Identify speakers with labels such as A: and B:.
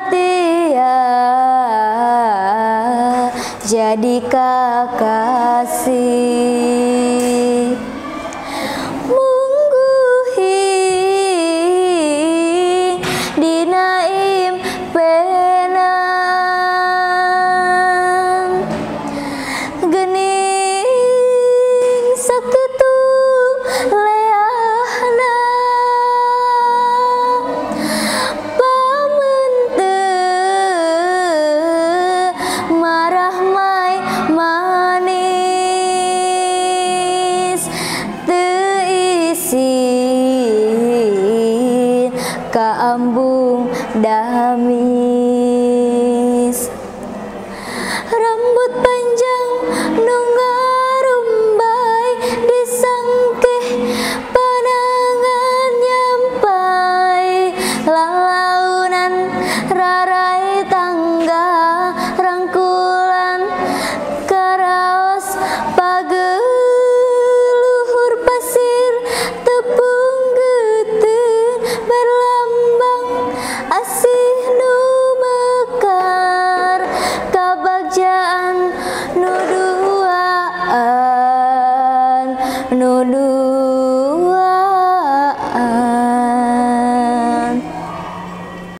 A: satia jadi kakasih. Mungguhi dina impenan gening sakitu leahna pamente marah mai manis teu isin ka ambung damis. Rambut panjang nu ngarumbay disangkeh panangan nyampai lalaunan.